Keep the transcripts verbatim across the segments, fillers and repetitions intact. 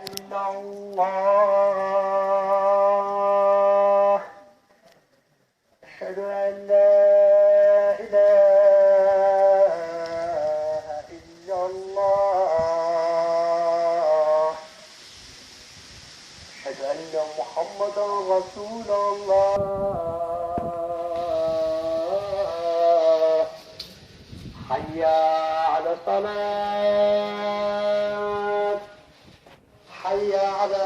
إلا الله. أشهد أن لا إله إلا الله. أشهد أن محمدا رسول الله. حي على الصلاة. حي على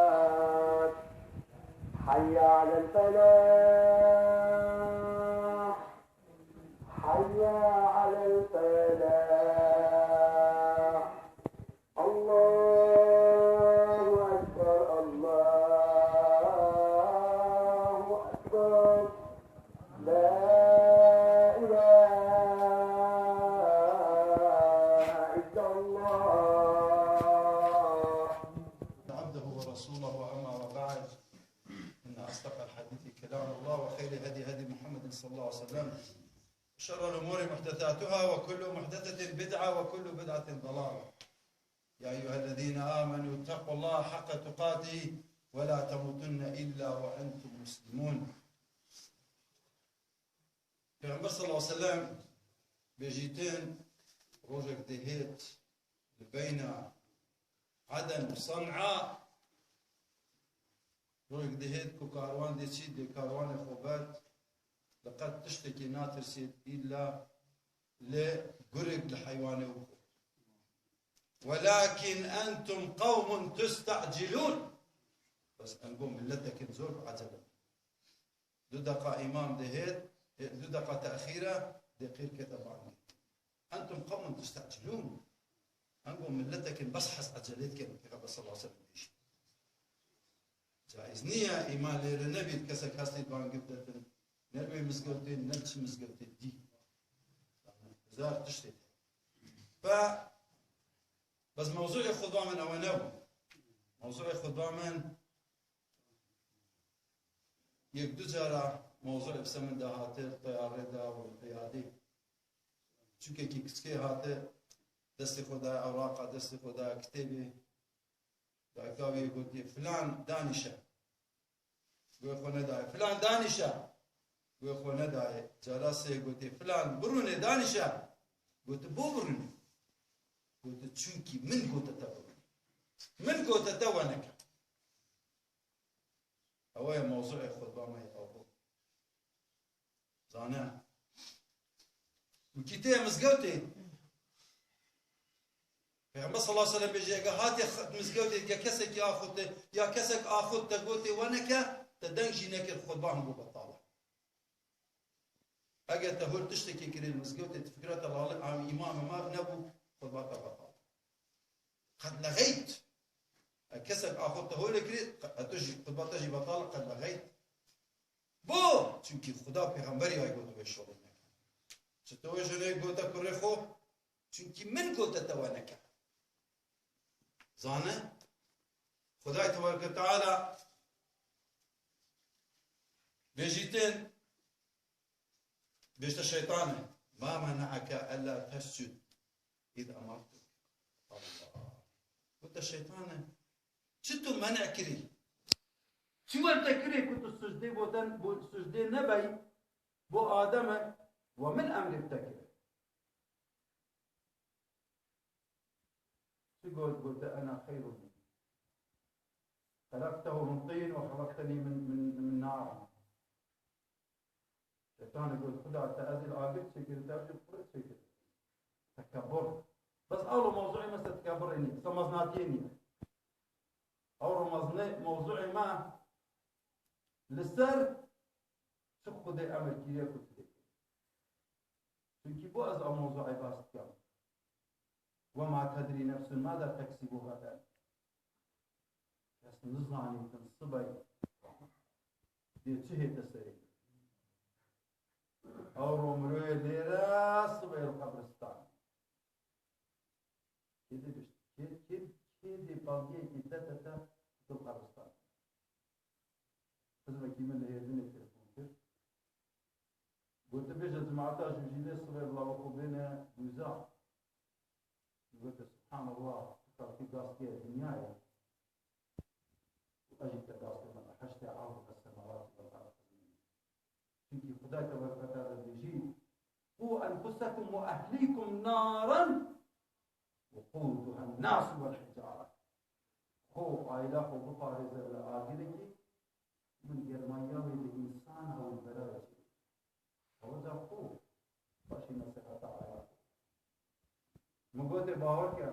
الصلاة. حي على الفلاح. حي على الفلاح. الله أكبر، الله أكبر. لا إله إلا الله. عبده ورسوله، أما بعد، إن أصدق الحديث كلام الله، وخير الهدي هدي محمد صلى الله عليه وسلم، وشر الأمور محدثاتها، وكل محدثة بدعة، وكل بدعة ضلالة. يا أيها الذين آمنوا اتقوا الله حق تقاته ولا تموتن إلا وأنتم مسلمون. Pêxember sallallahu aleyhi ve sellem bêjîtin, rojek dihêt li beyna Eden û San'a, rojek dihêt ku karwan dê çî, dê karwanê xwe bert, li qet tiştekî natirsêt îlla li gurek li heywanê û xwe. Welakin entum qewmun tustecilûn. Bes em got miletekên zor bi ecele. Du deqa îmam dihêt, du deqa texîr e, dê qîr kete bangê. Entum qewmun tustecilûn. Em got miletekên bes hez ecelê dikin, Pêxember sallallahu aleyhi ve sellem bêjî. Caiz niye îmam lêre nebît, kesek hestî bangê bidetin. Ne li wê mizgewtê, ne li çi mizgewtê dî. Hezar tiştê. Fe, bes mewzûyê xutba min ewe nebû. Mewzûyê xutba min yek du cara mewzûyê bi ser min de hate, teyarê de û peyadê. Çûkekî kiçikê hate, destê xwe daye ewraqa, destê xwe daye kitêbê. Dayika wî gotiye, filan danîşe. Guhê xwe nedaye. Filan danîşe. Guhê xwe nedaye. Cara sê gotiye, filan birûne danîşe. Gotiye, bo birûne. Gotiye, çunkî min gote te birûne. Min gote te we neke. Ew ye mewzûê xutba me ye ew. Zane. Û kî tê mizgewtê. Pêxember sallallahu aleyhi ve sellem bêje, eger hatê x-, mizgewtê, ya kesekî axutte, ya kesek axut te gotê we neke, te deng jî nekir, xutba hingû betal e. Eger te hol tiştekê kirê li mizgewtê, tu fikra te lale, ew îmamê me nebû, xutba te betal e. Qed lexeyt. E, kesek axut te holê kirê, qe-, e, tu jî, xutba te jî betal e, qed lexeyt. Bo? Çunkî Xuda pêxemberî ay got wê şolê neke. Çi tu wê jinê gote kurê xwe? Çunkî min gote te we neke. Zane? Xudayê Tebareke Teala bêjîtin, bêjte şeytanê, "Ma mena'eke ella tescud iz emartuk." Allah. Gote şeytanê, çi tu menê kirî? Çi wer te kirê ku tu sucdê bo ten, bo sucdê nebey, bo Ademe, we min emrê te kir? Çi got, gote, "Ena xeyrun minhu. Xelaktehu min tîn ve xelaktenî min, min, min nar." Şeytanê got, "Xuda, te ez ê li agir çêkir, te ez ê li qurê çêkir." Tekebur. Bes alo mewzûê me ser tekebur nîye, ser meznatiyê nîye. Ew mezne mewzûê me li ser çi Xudê emir kiriye ku tu dê. Çunkî bo ez ew mewzûê behs dikim. "Ve ma tedrî nefsun mâzâ teksîbu xeden." Kes nizanîtin sibey dê çi hête serê. Ew ro miroyê lêre, sibey li qebristan. Kê dê bişt-, kê, kê, kê dê bangiyekî te te te li qebristan. Xizmekî min li Hêrdinê telefon kir. Got, "Tu bêje cemaeta Jûjîlê sibê bila we xwe bêne, Subhanallah, tu kafî gastiye dinyayê. Û ez jî te gastê me, heştê ard û semawatî wal ard. Çimkî Xuda tebareke ve teala dibêjî, "Qû enfusekum ve ehlîkum naran, ve qûduha n-nas vel hicare." Xwe û aîla xwe biparêze li agirê ki min germayiya wê li însan û li bera wê çêbû. Ew da xwe paşî nesiheta aîla xwe. Min gotê, "Bawer ke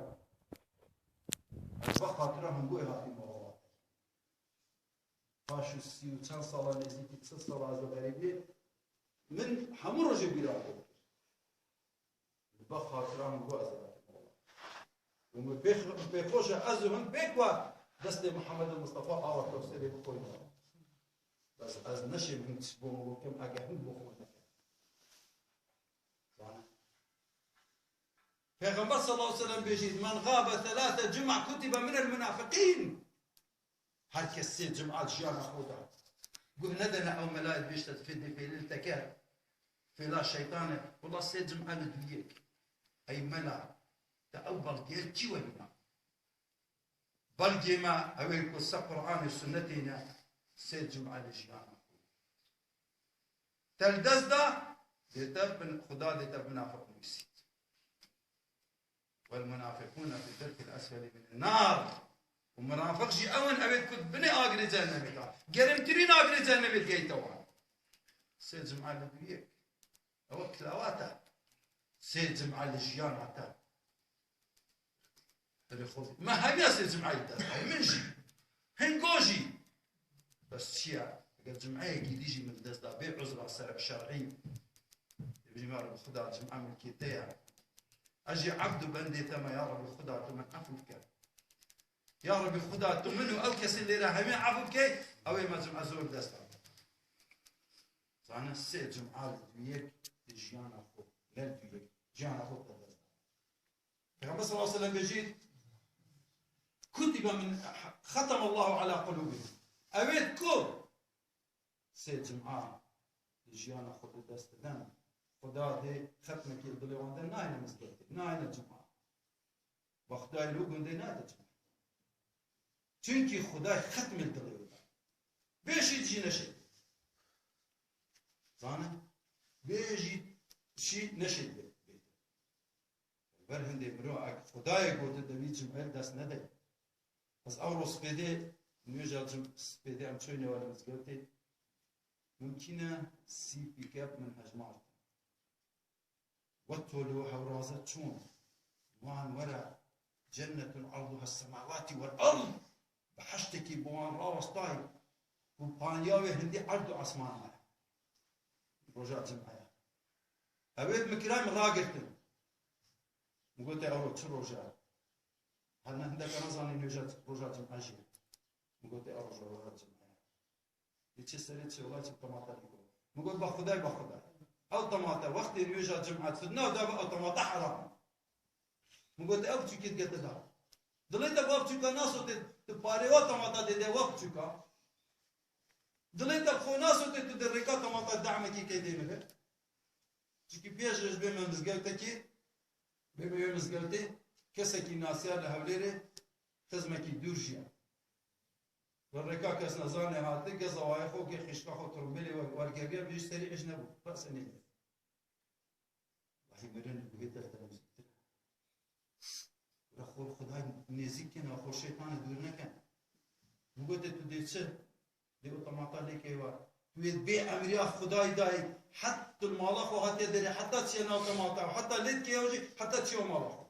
ez bi xatira hingû hatîme ola." Paşî sî û çend sala, nêzîkî çil sala ez li xerîbiyê, min hemû rojê bîra xwe dikir. Li ba xatira min got ez ê hatim ola. Û min pê, pê xweş e ez û hin pêk we destê Muhammed Mustafa awa Kewserê bixwîne. Bes ez neşêm hin tişt bo min bikim, ege hin bo xwe neke. Zane. Pêxember sallallahu aleyhi ve sellem bêjî, "Men xabe thelâthe cuma kutibe minel munafiqîn." Her kes sê cuma jiyana xwe da guh nedene ew melayê dibêjte fêdê fêlil te ker. Fêla şeytan e. Wela sê cuma li duyek. Ey mela, te ew belgeyê kî werîna? Belgê me ew ê ku ser Qur'anê sunnetê ne, sê cuma li jiyana xwe. Te li dest da, dê te bin, Xuda dê te munafiq nivîsît. والمنافقون في الدرك الأسفل من النار. Û munafiq jî ew in, ew ê ku binê agirê cehennemê de, gerimtirîn agirê cehennemê digihîte wan. Sê cuma li duyek. Ew kilawat e. Sê cuma li jiyana te. Erê xwe. Me hemiya sê cumeyê li dest da. Min jî. Hingo jî. Bes çi ye? Eger cumeyekî dî jî min li dest da, bê uzra serek şer'î, dibêjim, ya Rebbi Xuda, cuma milkê te ye. Ez jî ebd û bendê te me, ya Rebbi Xuda, tu min efû bike. Ya Rebbi Xuda, tu min û ew kesê lêre hemî efû bikey, ew ê me cuma zor dest da. Zane sê cuma li duyek di jiyana xwe, ne li duyek, jiyana xwe te dest da. Peyxember sallallahu aleyhi ve sellem bêjî, "Kutibe min, xeteme Allahu ala qulubihim." Ew ê ku sê cuma di jiyana xwe di dest didin, Xuda dê xetmekî li dilê wan de nayne mizgevtê, nayne cuma. Ba Xudayê li gundê nayne cuma. Çunkî Xuday xetmê li dilê wan da. Bê şît jî neşêt. Zane? Bê jî şî neşêt bê. Ber hindê mirov, eg Xudayê gote de vî cumê dest nede. Ez ewro spêdê, nûêja cim-, spêdê em çûyne were mizgewtê. Mimkîn e sî pîkep min hejmart. Wet tolê û hewraze çûn. Wan were cennetun arduha semawati vel ard. Behiştekî bo wan rawestayî ku paniya wê hindî erd û esman heye. Roja cim'e ye. Ew ê bi min kirayê min ragirtin. Min gote, "Ewro çi roja ye?" Her ne hindek nezanî nûêja roja cim'e jî ye. Min gote, "Ew roja, roja cim'e ye." Li çi serê çi, wela çi temata dî ku. Min got, "Ba Xudayê, ba Xudayê. Ew temata wextê nûêja cim'e tu nav dabe, ew temata heram e." Min got, "Ew biçûkê dige tu da. Dilê te va biçûka nasote, tu parê wa temata dê de wa biçûka. Dilê te xwe nasote tu di rêka temata dehmekî kê dê min." Çikî pêş ji bê me mizgewtekî, bê me wê mizgewtê, kesekî nasiya li Hewlêrê, xizmekî dûr jî ye. Li rêka kes nezane hate, geza wayê xwe, gê xîşka xwe, turumbêlê we wergeriya, bêjî serî ij nebû. Bes nê. Wahî mirin li guhê te te nêzîktir e. Were xwe Xuday nêzîk kin, xwe şeytanê dûr nekin. Min gote, tu dê çi? Dê otomata lê key we. Tu yê bê emriya Xudayî dayî. Het tu li mala xwe hatiye derê, heta çiye nav otomata, heta lê dikeye jî, heta çiye mala xwe.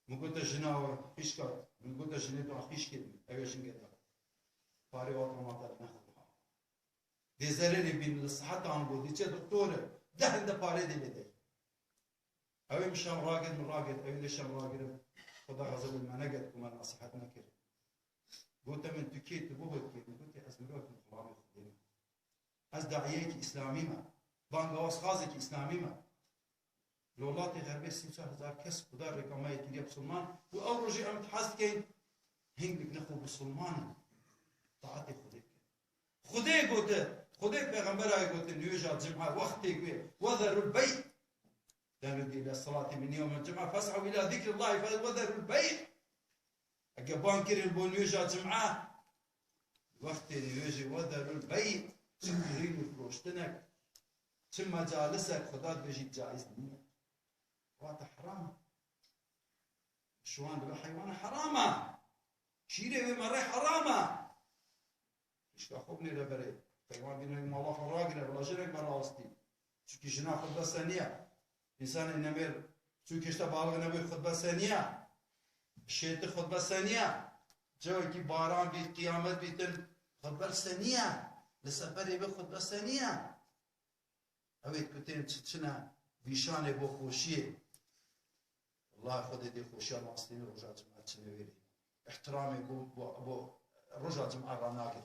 Min gote jina we xîşka, min gote jinê tu a xîşkê min, ew ê jingeta. Parê wa tomata nexwe. Dê zererê bîn li siheta an bo, dê çe doktor e, deh hinde parê dê lê dey. Ew ê min şem ragirt, min ragirt, ew ê dê şem ragirim. Xuda xezil li me neket ku me nasihet nekir. Gote min, tu kê, tu bo kê? Min gote, ez mirovek me, xulamê Xwedê me. Ez daiyeyekî îslamî me. Bangawazxazekî îslamî me. Li welatê xerbê sî û çar hezar kes Xuda rêka me yê kiriye bisilman û ew rojê em dihez dikeyn hingik ne xwe bisilman in. Taetê Xwedê bikin. Xwedê gote, Xwedê pêxemberayê gote, nûêja cim'e wextê ku ye, "Wezerul bey'." Nudî ile salati min yewmil cum'a fes'ew ila zikrillahi fe-, ve zerul bey'. Ege ban kirin bo nûêja cum'a, wextê nûêjê ve zerul bey', çi kirîn û firoştinek, çi mecalisek, Xuda dibêjî caiz nîne. Wate heram e. Şiwan dibe heywana heram e. Şîrê wê merê heram e. Pişka xwe binêre berê. Peywan bîne mala xwe ragire, bila jinek me rawestî. Çunkî jina xutbe seniye. Însanê nemêr çunkî işte balix nebû xutbe seniye. Şêti xutbe seniye. Cewekî baran bît, qiyamet bîtin, xutbe seniye. Li seferê bi xutbe seniye. Ew ê ku tên çi çine vîşanê bo xweşiyê. Wellahî Xwedê dê xweşiya mastînê roja cuma çine wê rê. Îhtiramê bo, bo, bo roja cuma ranagire.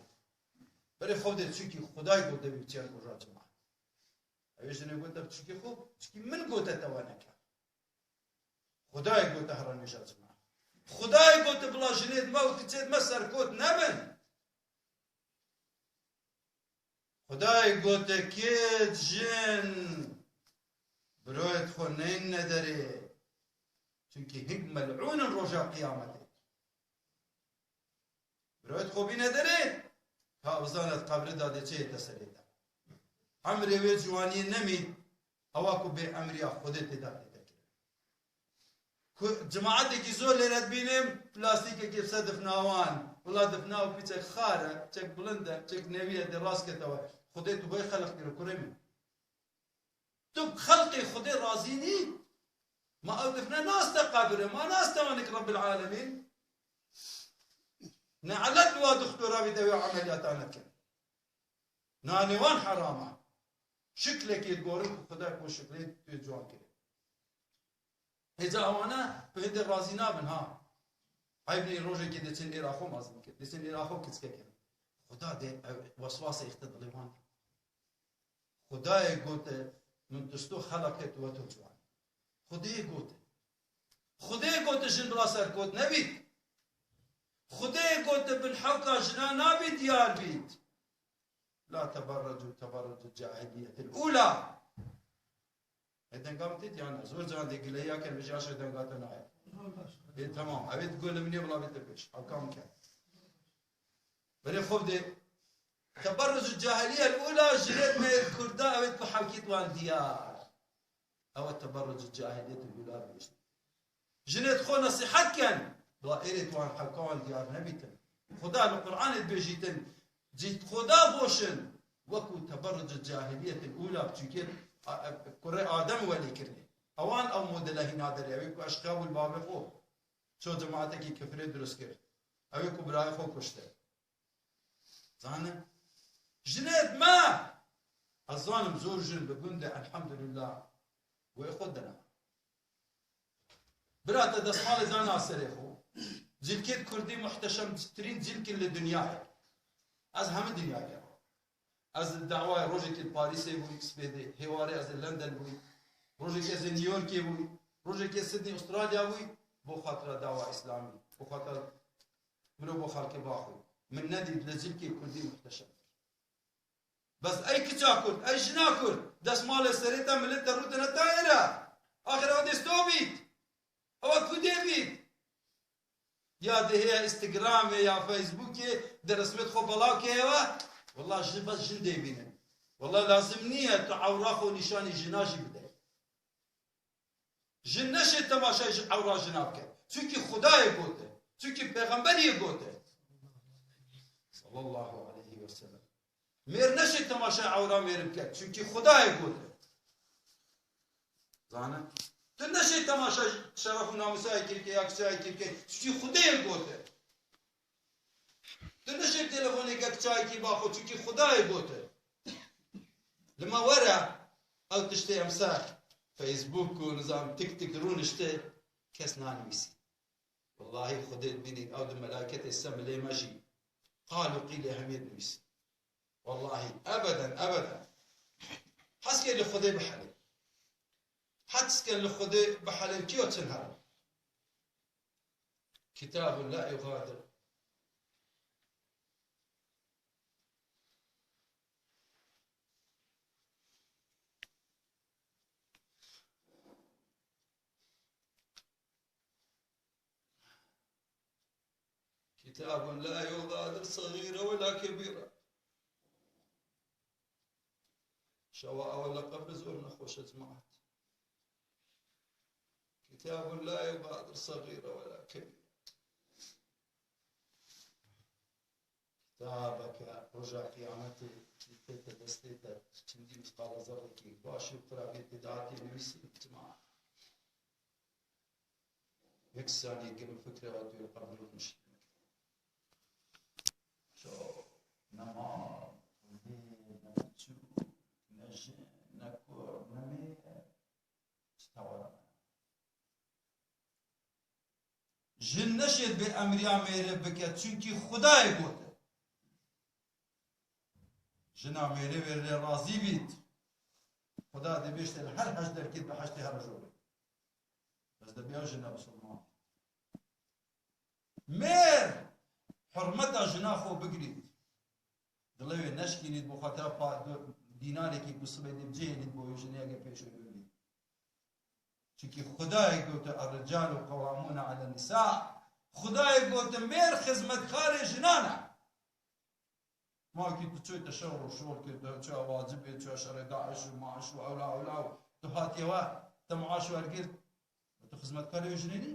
Berê Xwedê çunkî Xwedayê gote wî çiyan roja cuma. Ew ê jinê gote çunkî xwe, çunkî min gote te we neke. Xwedayê gote here nûêja cuma. Xwedayê gote bila jinê dime û kiçê dime serkot nebin. Xwedayê gote kêt jin, biroyet xwe neyne derê. Çunkî hing mel'ûn in roja qiyametê. Biroyet xwe bîne derê, ka bizane qebrê de dê çi yê te serê de. Emrê wê ciwaniyê nemî, ewa ku bê emriya Xwedê tê de tê de kirin. Ku cemaatekî zor lê re dibînim, plastîkekê bi ser difna wan. Wila difna û piçek xar e, piçek bilind e, piçek newî ye, dê rast kete we. Xwedê tu boy xelq kiro, kurê min. Tu bi xelqê Xwedê razî nî? Ma ew difne nas te qebir e, ma nas te wanik Rebbil Alemîn? Ne'let bi wa doktora bî te wê emeliyata nekin. Nanê wan heram e. Şiklekê digorin ku Xwedê ku şiklê tu yê ciwan kirê. Hêca ewana bi hindê razî nabin ha. Eyb nê rojekê diçin êra xwe mazin kir. Diçin êra xwe kiçke kir. Xuda dê ew weswasê ixte dilê wan. Xudayê gote, min tu sto xeleqet we to ciwan. Xudê gote. Xudê gote jin bila serkot nebît. Xudê gote bin hewka jina nabî diyar bît. La teberrecu teberrucul cahiliyetil ula. E, denga min têt yan ne? Zor can dê gileya ken, vêjî aşa denga te nayê. E, tamam. Evê digo li min ê bila bête pêş. Ew kam ke. Berê xwe bidê. Teberrucul cahiliyel ula, jinêt me yê Kurda, evê ku hewkît wan diyar. Ew e teberrucul cahiliyetil ula bihişt. Jinêt xwe nesîhet ken. Bila êrê tu wan hewka wan diyar nebîtin. Xuda li Qur'anê dibêjîtin, cît Xuda boşin, wekû teberrucul cahiliyetil ula, çunkê a, a, kurê Adem welê kirine. Ewan ew modele hîna derê, ew ê ku eşqa bû li bavê xwe. Ço cemaatekî kifrê dirust kir. Ew ê ku birayê xwe kuşte. Zane? Jinêt me! Ez zanim zor jin li gund e, elhamdulillah. Wê xwe dina. Bira te destmalê dana serê xwe. Cilkêt kurdî muhteşemtirîn cilk in li dinyayê. Ez hemî dinya gera. Ez li dawayê rojekê li Parîsê bûyî, spêdê. Hêwarê ez li London bûyî. Rojekê ez li New Yorkê bûyî. Rojekê Sydney, Australya bûyî. Bo xatira dawa îslamî. Bo xatira mirov bo xelkê baxwe. Min nedît li cilkê kurdî muhteşemtir. Bes ey kiça kurd, ey jina kurd, destmalê serê te millet te rûtine tayê re. Axir ew dê sto bît. Ew ku dê bît. Ya dê heye Instagramê ya Facebookê, dê resmêt xwe belav keye we. Wela jin bes jin dê bînin. Wela lazim niye tu ewra xwe nîşanî jina jî bide. Jin neşê temaşayê ji ewra jina bike. Çunkî Xudayê gote. Çunkî Pêxemberiyê gote. Sallallahu aleyhi ve sellem. Mêr neşê temaşayê ewra mêr bike. Çunkî Xudayê gote. Zane? Tu neşê temaşa şeref û namûsa yekî bike ya kiça yekî bike. Çunkî Xudayê gote. Tu neşê telefonê ke kiça yekî baxwe, çunkî Xudayê gote. Li me were, ew tiştê em ser Facebook û nizam tik tik rûnişte, kes nanivîsî. Wellahî Xwedê dibînî ew di melaketê se milê me jî qal û qîlê hemiyê dinivîsî. Wellahî ebeden, ebeden. Hez kê li Xwedê bihelê. Hez kê li Xwedê bihelê, kî yo çin here. Kitabun la yugadir. كتاب لا يغادر صغيرة ولا كبيرة. Şewa ew li qebr zor nexweş e, cemaat. كتاب لا يغادر صغيرة ولا كبيرة. Kitabeke roja qiyametê tête destê te, çimdî misqala zerrekî, başî û xirabiyê tê de hatiye nivîsîn, cemaat. Yek saniyê girin fikre hatûyê qebirê xwe şîn. Çaw, ne mal, ne piçûk, ne jin, ne kur, ne mêr. Çi tewera me? Jin neşêt bê emriya mêrê bike, çunkî Xwedayê gote. Jina mêrê wê lê razî bît. Xuda dê bêjte li her heşt derkêt bi heştê here jorê. Bes dê bêya jina bisilman bît. Mêr, hurmeta jina xwe bigirît. Dilê wê neşkînît bo xatira pa-, dînarekî ku sibê dê bicihênît bo wê jinê, eger pêş wê bimrît. Çunkî Xwedayê gote, "Er-ricalu qewwamûne alen nisa." Xwedayê gote, mêr xizmetkarê jinan e. Ma kî tu çûyî te şer û şol kir, tu çûyî wacibê, çûyî şerê DAIŞ û MAIŞ û ewla ewla û tu hatiye we, te maaş wergirt. Tu xizmetkarê wê jinê nî?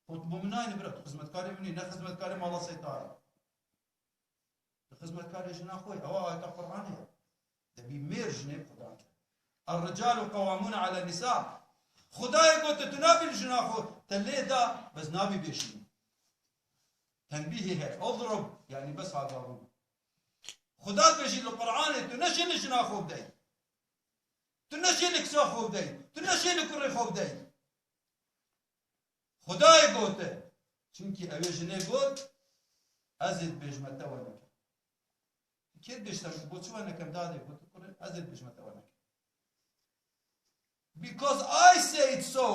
Xwe tu bo min nayînî bira, tu xizmetkarê min î, ne xizmetkarê mala Seytanê. Tu xizmetkarê jina xwe yî. Ewa ayeta Qur'anê ye. Debî mêr jinê bi Xudan ke. "Er-ricalu qewwamûne alen nisa." Xwedayê gote, tu nabî li jina xwe, te lê da, bes nabî bêşînî. Tenbîhê heye. Ew dirop, yanî bes agabûn. Xuda dibêjî li Qur'anê, tu neşê li jina xwe bideyî. Tu neşê li kisa xwe bideyî. Tu neşê li kurê xwe bideyî. Xwedayê gote. Çunkî ew ê jinê got, "Ez ê dibêjime te we nekim." Kê dibêjte, bo çi we nekim, dadê got, "Kurê, ez ê dibêjime te we nekim." "Because I say it so."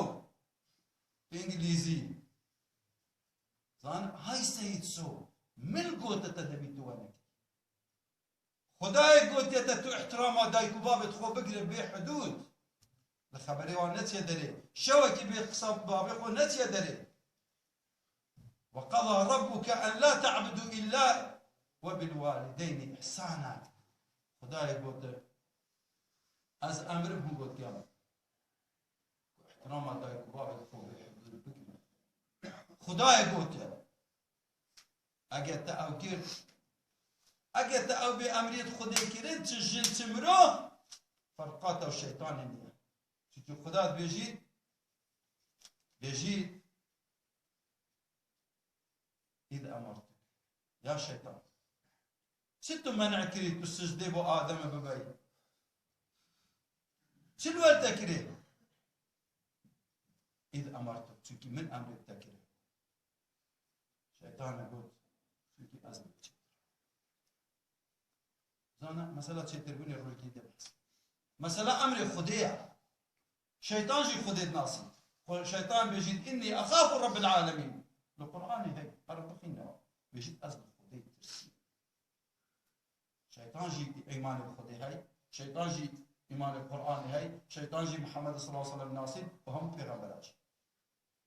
Bi îngilîzî. Zan, "I say it so." Min gote te debî tu we nekî. Xwedayê gotiye te tu îhtirama dayik û babê xwe bigire bê hidûd. Li xeberê wan netiye derê. Şewekî bê qisa babê xwe netiye derê. "Ve qada rabbuke en la ta'budu illa ve bil walideyni ihsana." Xwedayê gote, ez emrim hûn gotiya min. Îhtirama dayik û babê xwe bê hidûd bigire. Xwedayê gotiye, Eger te ew kir, eger te ew bê emriyê Xwedê kirin, çi jin, çi mirov, ferqa te û şeytanê niye. Çunkî Xuda dibêjî, bêjî, "Îd emertuk." Ya şeytan. Çi tu men'a kirî tu sicdê bo Ademê bibeyî? Çi li wer te kirê? "Îd emertuk." Çunkî min emrê te kirî. Şeytanê got, "Çunkî ez li çêtir." Zana, mesela çêtirbûnê rojekî de behs. Mesela emrê Xwedê ye. Şeytan jî Xwedê dinasî. Xwe-, şeytan bêjît, "Inni exafu Rabbil alemin." Li Qur'anê hey, qere bixîne. Bêjît, "Ez li Xwedê tirsî." Şeytan jî îmanê bi Xwedê hey, şeytan jî îmanê bi Qur'anê hey, şeytan jî Muhammed sallallahu aleyhi ve sellem nasî û hemû pêxembera jî.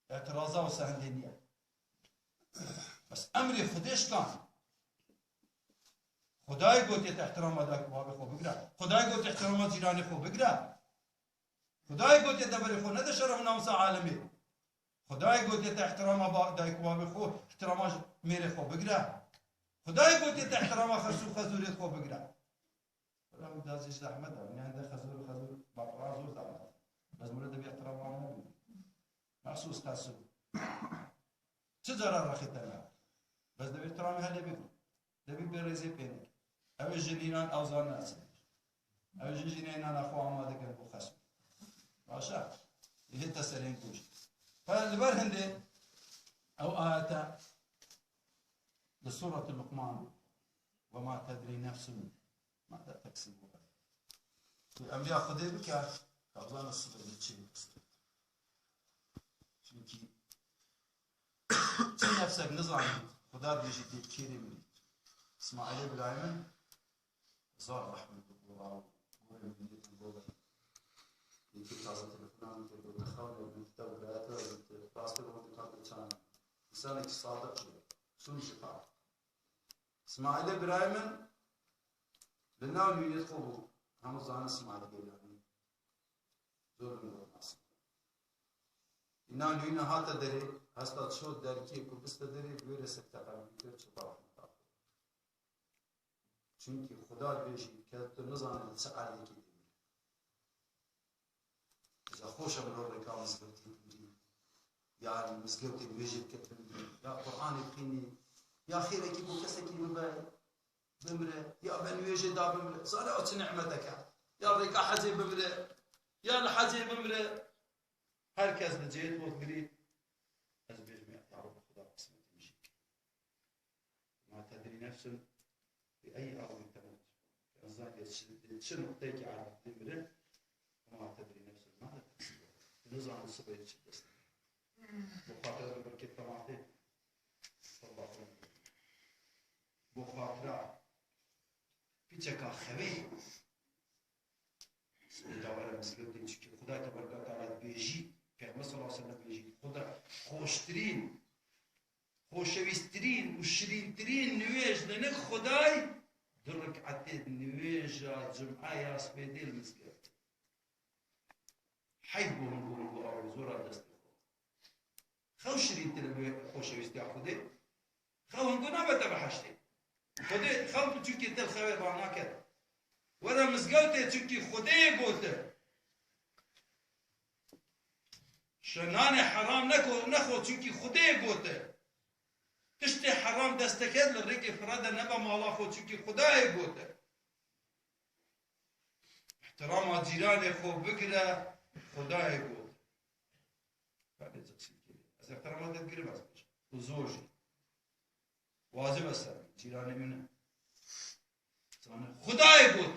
Îtiraza wisa hindê niye. Bes emrê Xwedê şikan. Xwedayê gotiye te îhtirama dayik û babê xwe bigire. Xwedayê gotiye îhtirama cîranê xwe bigire. Xwedayê gotiye deverê xwe nede şeref û namûsa alemê. Xwedayê gotiye te îhtirama ba-, dayik û babê xwe, îhtirama j-, mêrê xwe bigire. Xwedayê gotiye te îhtirama xesû xezûrê xwe bigire. Wela ew da zî zehmet e. Yanî hinde xezûr, xezûr, baqra zor zehmet e. Bes mire dibê îhtiram wan nebî. Mexsûs xesûr. Çi cara rexî te ne? Bes dibê îhtiramê helê bigre. Dibê bê rêzê pê neke. Ew ê jinînan ew zan nasin. Ew jin jî neyna nexwe amade kin bo xesûr. Baş e? Hê te serên goş. Fe li ber hindê ew ayete li Sûreti Luqman, "Ve ma tedrî nefsun mâzâ teksibû." Tu emriya Xwedê bike, ka bizane sibê li çi bikise. Çunkî çi nefsek nizanît, Xuda dibêjî tê kêrê min ît. Îsmaîlê birayê min, zor rehmet bi gora û gorê min dîtin bo be. Yekê taze telefona min kir, gote, "Xewne, min te birayê te dît, rastê bo min dikan te çawa?" Însanekî sadiq bû. Sûn ji xwe. Îsmaîlê birayê min li nav nûnê xwe bû. Hemû zanin Îsmaîl Geylanî. Zor min nas. Îna nûne hate derê, hesta ço derkê ku biste derê, bi wê re sekte qelbî kir, çi bavê min da. Çunkî Xuda dibêjî ke tu nizanî li çi erdekê dê mirî. Îja xweş e mirov rêka mizgewtê bimrî, ya li mizgewtê nûêjê bike bimrî, ya Quranê bixwînî, ya xêrekî bo kesekî bibe, bimre, ya be nûêjê da bimre. Zane ew çi nîmetek e. Ya rêka hecê bimre, ya li hecê bimre. Her kes li cihê xwe girî, ez bêjim, ya Reb, Xuda qismetê min jî kir. Ma tedrî nefsun bi eyyi erdin temut. Ez zanim çi, çi noqteyekî erdî mirim, ma tedrî nefsun mâze teksîb. Tu nizanî sibê çi dest. Bo xatira bi berkê tematê. Bo xatira piçeka xewê. Sibê da were mizgewtê, çikî Xuda tebareke teala dibêjî, Pêxember sallallahu aleyhi ve sellem dibêjî, Xuda xweştirîn, xoşewîstirîn û şirîntirîn nûêj li nik Xuday du riketê nûêja cum'e ya spêdê li mizgewt. Heyf bo hûn, bo hûn, bo ew zora destê xwe. Xew şirîntir e bi xoşewîstiya Xwedê. Xew hingo nabe te biheştê. Xwedê xew tu çunkî te li xewê ranaket. Were mizgewtê çunkî Xwedê gote. Şe nanê heram neko, nexwe çunkî Xwedê gote. Tiştê heram desteket li rêkê fire de nebe mala xwe çunkî Xwedayê gote. Îhtirama cîranê xwe bigire, Xwedayê got. Belê, ez qisî dikim. Ez îhtirama te digirim, ez bêjim. Û zor jî. Wacib e ser min, cîranê min e. Zanim Xwedayê got.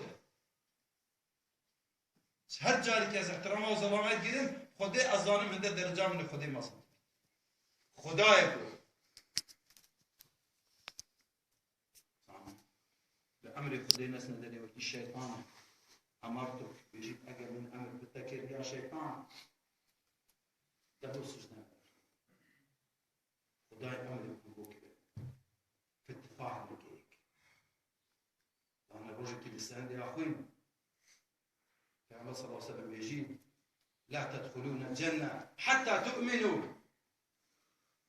Her carî ke ez îhtirama û zelama digirim, Xwedê ez zanim hinde dereca min li Xwedê mezin. Xwedayê got. Tamam. Bi emrê Xwedê nesne derê wekî şeytan e. Emartuk, bêjît, eger min emr bi te kir ya şeytan, te bo sicde nekir. Xwedayê emrê ku bo kir. Fittifaq nekeyek. Dana rojekî li sendê ya xwîn. Peyxember sallallahu aleyhi ve sellem bêjî, "La tedhulûne cenne hatta tu'minû."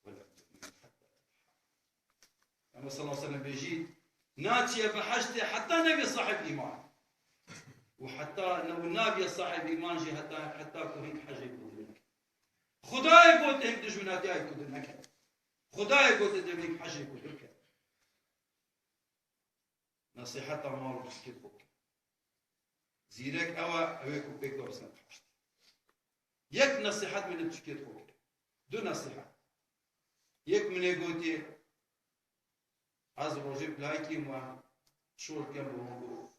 Ve la tu'minû hatta tedhulû. Peyxember sallallahu aleyhi ve sellem bêjî, "Naçiye biheştê heta nebê sahib îman. Û heta ne, û nabiye sahib îman jî heta, heta ku hîn hecê ku din neke." Xudayê got hîn dijminatiyayê ku din neke. Xudayê got hîn hecê ku din ke. Nesîheta mal û çikê xwe bike. Zîrek ew e, ew ê ku pêk we bisne biheştê. Yek nesîhet min li çikê xwe kir. Du nesîhet. Yek min ê gotî, ez rojê pilayikî me şol kem bi hûn got.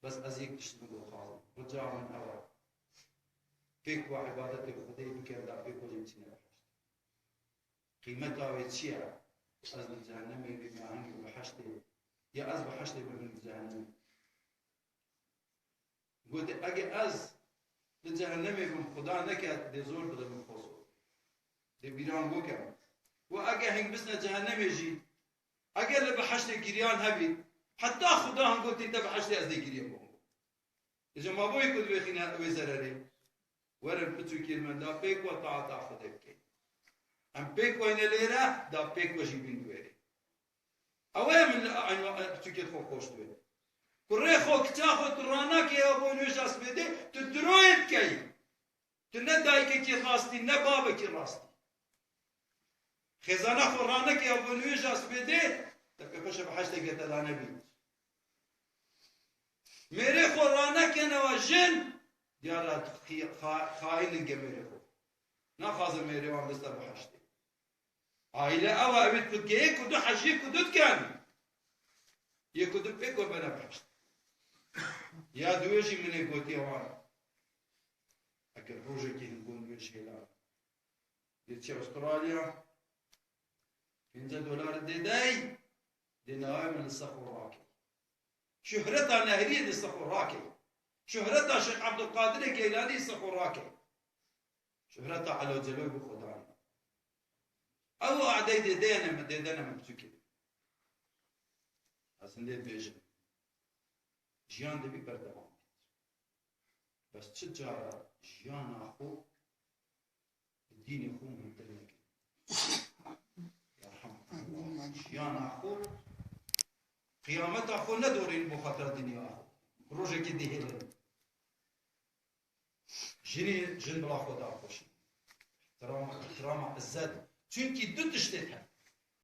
Bes ez yek tişt min got xwazim. Rica min ew e. Pêk we îbadetê Xwedê bikin, da pêk we jî biçîne biheştê. Qîmeta wê çi ye? Ez li cehennemê bîme, hingî biheştê, ya ez biheştê bibim li cehennemê? Gote, ege ez li cehennemê bim, Xuda neke, dê zor dixim xwe zor. Dê bîran gokem. Û ege hing bisne cehennemê jî, ege li biheştê giriyan hebî, heta Xuda hingotî te biheştê ez dê giriyem bo. Îca ma bo yê ku dibêxîne wê zererê. Werin piçûkên me da pêk we taeta Xwedê bikeyn. Em pêk weyne lêre, da pêk we jî bîn wêrê. Ew ê min li eyn piçûkên xwe xweş dibê. Kurê xwe, kiça xwe tu ranakê ya bo nûêja sibêdê, tu diroyê dikeyî. Tu ne dayikekî rastî, ne babekî rastî. Xêzana xwe raneke ya bo nûêja sibêdê, te pê xweş e biheştê gete dane bî. Mêrê xwe raneke newa jin, diyara xi-, xa-, xaîn in ge mêrê xwe. Naxwaze mêrê wan biste biheştê. Aîle ew e, ew ê ku geyê ku du hejiyê ku du dikin. Yê ku du pêk we bene biheştê. Ya duwê jî min ê gotiye wan. Eger rojekê hingûn wê jêla. Dê çi Astralya? Pênce dolar dê dey, dê navê min li ser xwe rakey. Şuhreta Nehriyê li ser xwe rakey. Şuhreta Şêx Ebdulqadirê Geylanî li ser xwe rakey. Şuhreta Elo Celoy bi xwe danê. Ew adey dê dêne me, dê dene me biçûkê. Ez hindê dibêjim. Jiyan dibî berdewam bît. Bes çi cara jiyana xwe bi dînê xwe muhîmtir nekin. Yerhamkallah. Jiyana xwe, qiyameta xwe nedorîn bo xatira dinya xwe. Rojekê dihêlin. Jinê jin bila xwe daxweşin. Îhtirama, îhtirama, izzet. Çunkî du tiştê hene.